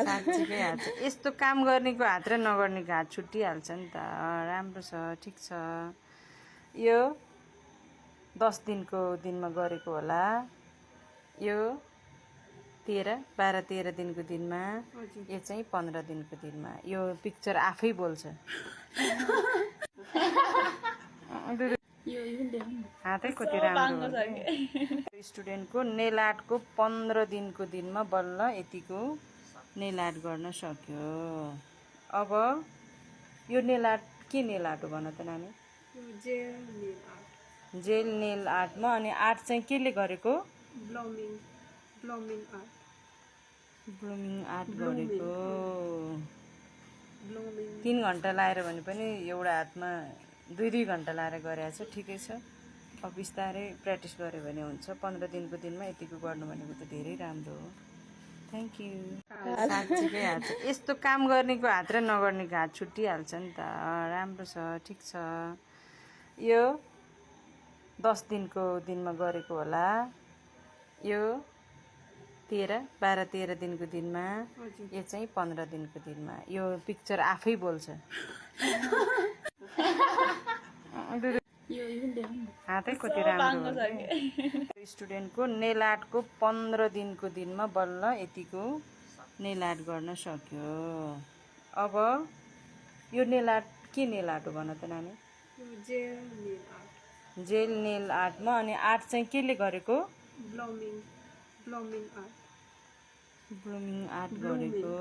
साँच्चीकै हात छ। यस्तो काम गर्नेको हात र नगर्नेको हात छुट्टिहाल्छ नि त। राम्रो छ, ठिक छ। यो 10 दिनको दिनमा गरेको होला। यो 12-13 दिनको दिनमा, यो चाहिँ 15 दिनको दिनमा। यो पिक्चर आफै बोल्छ। हातै कति राम्रो हो। स्टुडेन्टको नेल आर्टको 15 दिनको दिनमा बल्ल यतिको नेल आर्ट गर्न सक्यो। अब यो नेल आर्ट के नेल आर्ट हो भन त नानी? जेल नेल आर्टमा अनि आर्ट चाहिँ केले गरेको? ब्लुमिङ आर्ट गरेको। 3 घन्टा लाएर भने पनि एउटा हातमा 2-2 घन्टा लाएर गरेछ। ठिकै छ। अब बिस्तारै प्र्याक्टिस गऱ्यो भने हुन्छ। 15 दिनको दिनमा यतिको गर्नु भनेको त धेरै राम्रो हो। Thank you. साँच्चीकै हात छ। यस्तो काम गर्नेको हात र नगर्नेको हात छुट्टिहाल्छ नि त। राम्रो छ, ठिक छ। यो 10 दिनको दिनमा गरेको होला। यो 12-13 दिनको दिनमा, यो चाहिँ 15 दिनको दिनमा। यो पिक्चर आफै बोल्छ। हातै कति राम्रो हो। स्टुडेन्टको नेल आर्टको 15 दिनको दिनमा बल्ल यतिको नेल आर्ट गर्न सक्यो। अब यो नेल आर्ट के नेल आर्ट हो भन त नानी? जेल नेल आर्टमा अनि आर्ट चाहिँ केले गरेको? ब्लुमिङ आर्ट गरेको।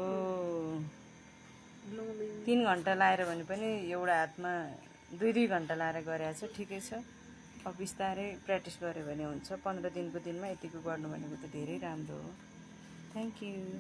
3 घन्टा लाएर भने पनि एउटा हातमा 2-2 घन्टा लाएर गरेछ। ठिकै छ। अब बिस्तारै प्र्याक्टिस गऱ्यो भने हुन्छ। 15 दिनको दिनमा यतिको गर्नु भनेको त धेरै राम्रो हो। Thank you.